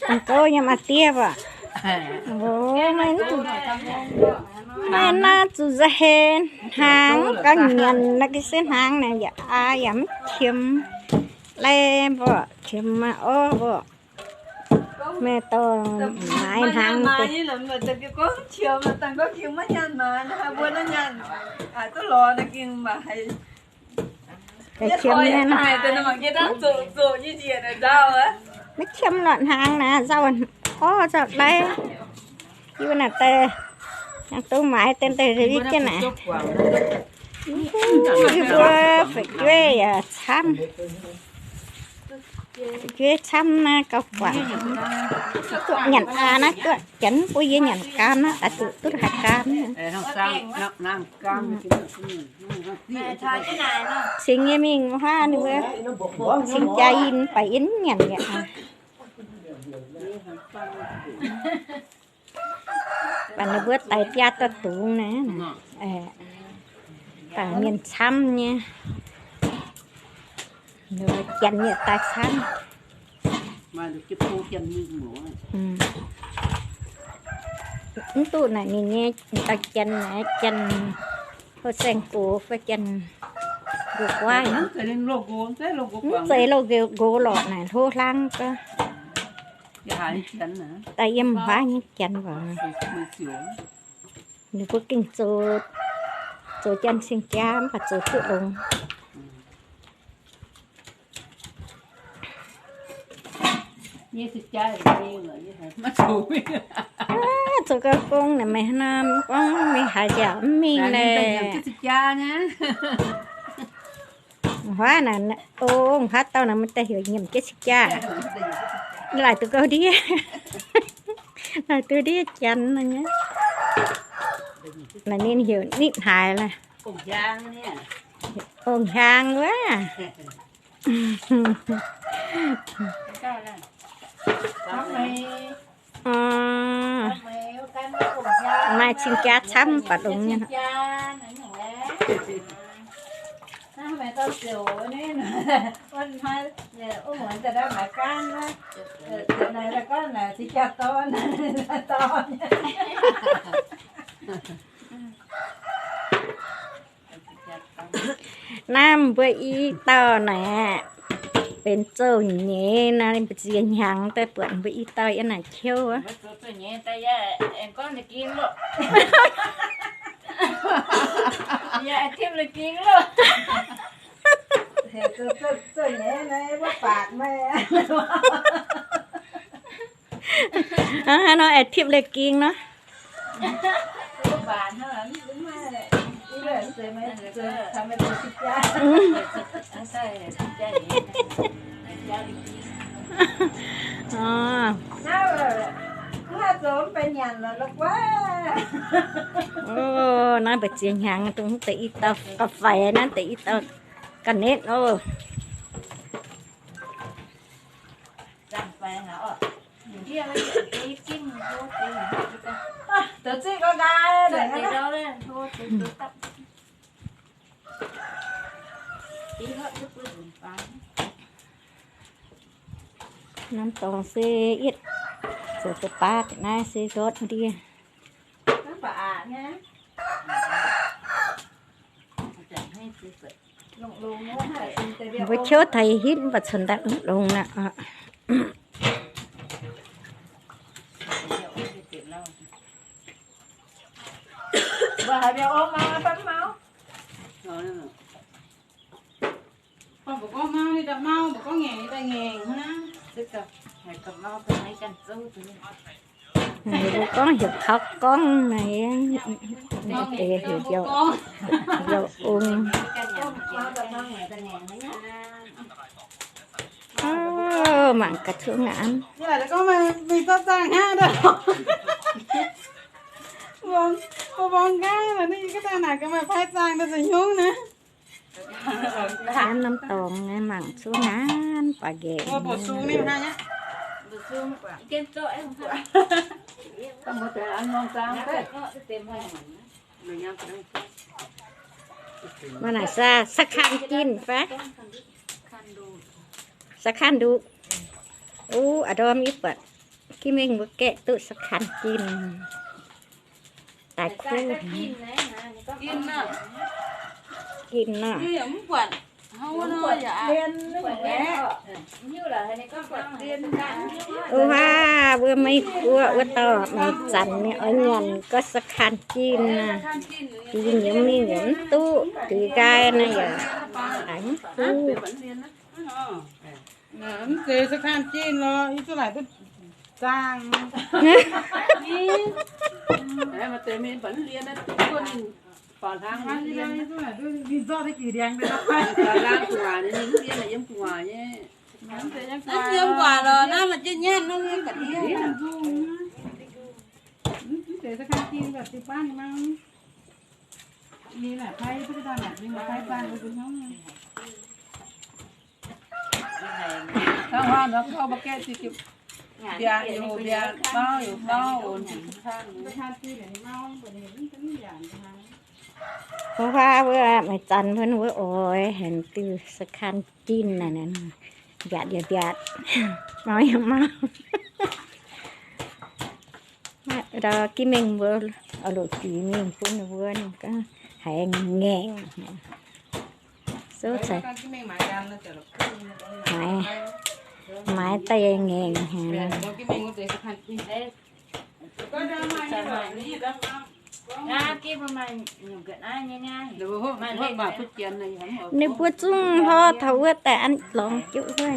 Mv gouv nyei maa diev baac. Naaiv naaiv zuqc nza'hlen hnaangx, ga'nyiec naaiv ga'sie hnaangx naaic yaac aa yaac mv qiemx. Lai mbuo qiemx orv mbuo. Meih dorh maaiz hnaangx deix. Maiv qiemx lorqc hnaangx naaic, nzauh orv nzauh lai. Yie naaic daaih, yangh dongh maaiz deix daaih yietv jienv naaic. Yie mbuo fu'jueiv yaac camv. Fu'jueiv camv naaiv gauh guangc. Duqv nyanc aa naaiv duqv janx mv bun yie nyanc gaam naaiv, daaih duqv duqv haaix gaam. Cingx yie mingh huaav ninh mbuo cingx jaa yinh baac yie mv nyanc mi'aqv. Baac ninh mbuo daix biaa dauh dungz naaic, daaih mienh camv nyei. Janx yaac daaih camv. Mv duqv naaic ninh nyei dauh janx naaic, janx houh saeng-gox fai janx nqox guaav. Mv zeiz loz-nqox lorqc naaic, hlo hlang gau. Daaih yiem huaav nyei janx waac. Ninh mbuo gengh zoux, zoux janx cing-jaa mv baac zoux duqv longx. Zoux gau gong naaic meih hnamv gorngv mingh haaix nziaauc mv mingh naaic. Huaav naaic, o, huaav dauh naaic maiv daaih heuc nyiemc jienv cing-jaa. Laaic duqv gau ndiev. Laaic duqv ndiev janx naaic nyei. Naaic ninh heuc nitv haaix laaix. Ong-hiaang wuov. Maaih cing-jaa camv baac longx nyei. Naaiv mbuo i dauh naaic, benx zouv-nyeiz naaiv, mbu'ziex hnyangx daaih buatc mbuo i dauh yiem naaic qiouv wuov. Hnangv nor aengx tipv leiz-ging nor. Naaiv mbu'ziex hnyangx dongh deix i dauh ga'faix naaiv, deix i dauh ga'netv oc. Norm dorngx se yietv zoux deix baav naaiv se ndortv ndie. Mbuo qiouv taux hitv mv baac cunx daaih longx longx aqv. Mbuo gorngv heuc kaux gorngv naaic, deix heuc yauh ong. Mangc gaax cuotv ngaanv. Mbuo mborngz nqaang lorqc, ninh ga'daaih naaic ga'maih paaiv zaangh daaih zoux hnyungv naaic. Norm dorngx naaiv mangc cuotv naanc baac nqaengc. Mbuo naaic sa สะคัน ginh fai? สะคัน nduqc. Uv, a'ndorm yie buatc Ginh mingh mbuo gaeqv duqv สะคัน ginh. Daaih kuv. Ginh nor. Wuov, wuov maiv guoqv wuov dauh maiv zanc mingh oix nyanc gorngv สะคัน ginh naaic. Dingx nyiemz mingh yaac mv duqv, dingx nqaai naaiv yaac mv duqv. Mv zeiz สะคัน ginh lorqc, yie zuqc laaic duqv zaangh. Ninh zorqv deix jiex ndiangx deix nor. Ninh yiem gu'nguaaic lorqc, naaiv maaih jienv nyanc nor, ninh ga'ndiev. Mv zeiz สะคัน ginh, ga'ndiev baav ninh mangc. Ninh naaic paaiv duqv daaih naaic, ninh paaiv zaangh mbuo hnangv. Hnangv hnangv nor, gauh mbuo gaeqv ziqc mbiaatc yoc mbiaatc, mauv yoc mauv oc. Wuov, wuov maaih zanc mbuo wuov oix haaix diuh สะคัน ginh naaic, mbiaatc yaac mbiaatc, mauv yaac mauv. Ndau Ginh mingh mbuo oix longc dingc mingh bun ninh mbuo, ninh gorngv haiz ngaengc. Souv caux maaiz, maaiz daaih ngaengc haic. Ninh mbuo zungv hlorv taux wuov daaih an lorngx jienv wuov.